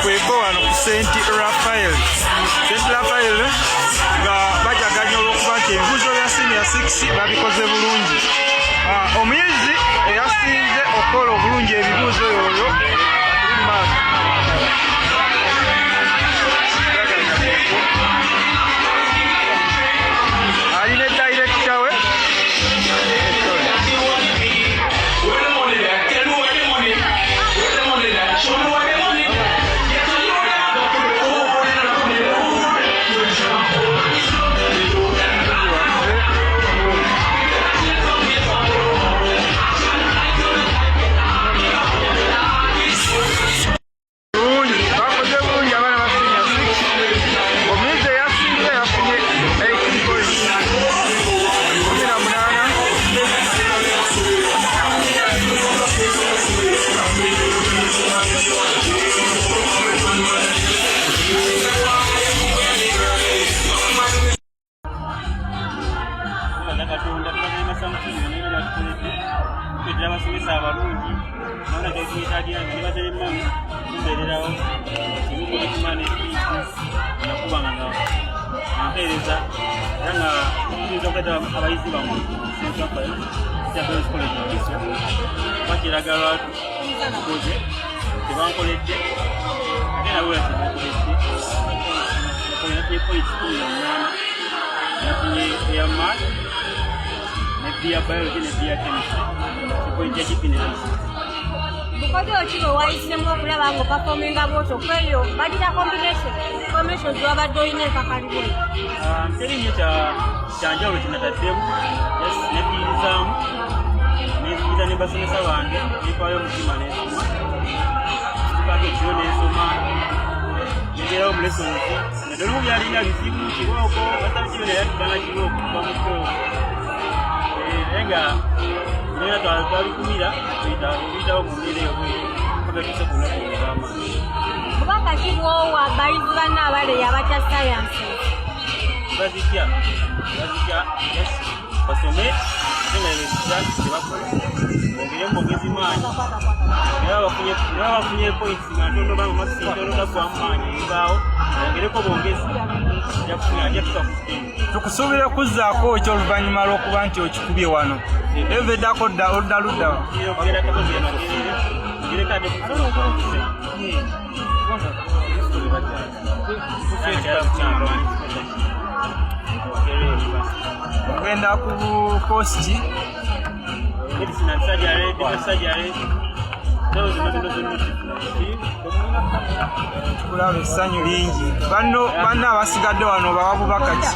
Kweko wano ku St Raphael, St Raphael, nga bajaganya olw'okuba nti ebibuuzo bya senior 6 babikoze bulungi. Omuyizi eyasinze okukola obulungi ebibuuzo yoyo atuli mu maaso. Ali ne director we. Bulungi, bakoze bulungi abaana ba senior 6. Omuyizi eyasinze yafunye 18 points, 18. Tubaza Katonda, tubaza masamukizi yonna yonna byatukoledde, tukwetera abasomesa abalungi naona kyetwetagira nga nebaza ne mami tumbeererawo kibuko ne spiiki nakubanga nga mpeereza era nga tuyinza okuleeta abayizi bammwe Central Girls College Wakiso kuba kyeraga lwatu tukoze tebankoledde ate nabo tebankoledde. Nafunye points 18, nafunye eya math ne B ya biology ne B ya chemistry, point ya GP ne ICT. Bukodyo ki bwe wayisemu okulaba nga opafominga bwotyo kweyo bagita combination ziwabadde olina ekakalibwe? Teri nnyo kyanjawulo kyenataddemu, nefiirizaamu nenzikiriza ne basomesa bange, nempaayo omutima nensoma, situkako ekiro nensoma, nebeerawo mu lessons. Naddala olumu byalinga bizibu, kibooko basabikiro, naye atuganga kibooko kuva mu kkooko, naye nga nena twabikumira tuyitawo mu mbeera eyo bweyo paka tuse ku lunaku olw'amaanyi. Bubaka ki bwowa bayizi banna abaleyo abatya sayansi? Bazitya, bazitya, yes, basome ate nga bebesiza tebakola, bongere bongezi maanyi. Naye bafunye points nga ntono, banga makisi ntono, gaggwamu maanyi ebibaawo, bongereko bongezi, ajja kufuna, ajja tuka ku ttendo. Tukusuubira okuzzaako ki oluvannyuma lw'okuba nti okikubye wano? Eva eddako dda oludda ludda wa? Okugenda kakozi ya Makerere, ngereko ate kusoma kwakuse. Ogenda ku koosi ki? Medicine and surgery, dental surgery, zona zonna zonna zonna zifuna. Tukulaba essanyu lingi. Banno banno abasigadde wano bawa bubaka ki?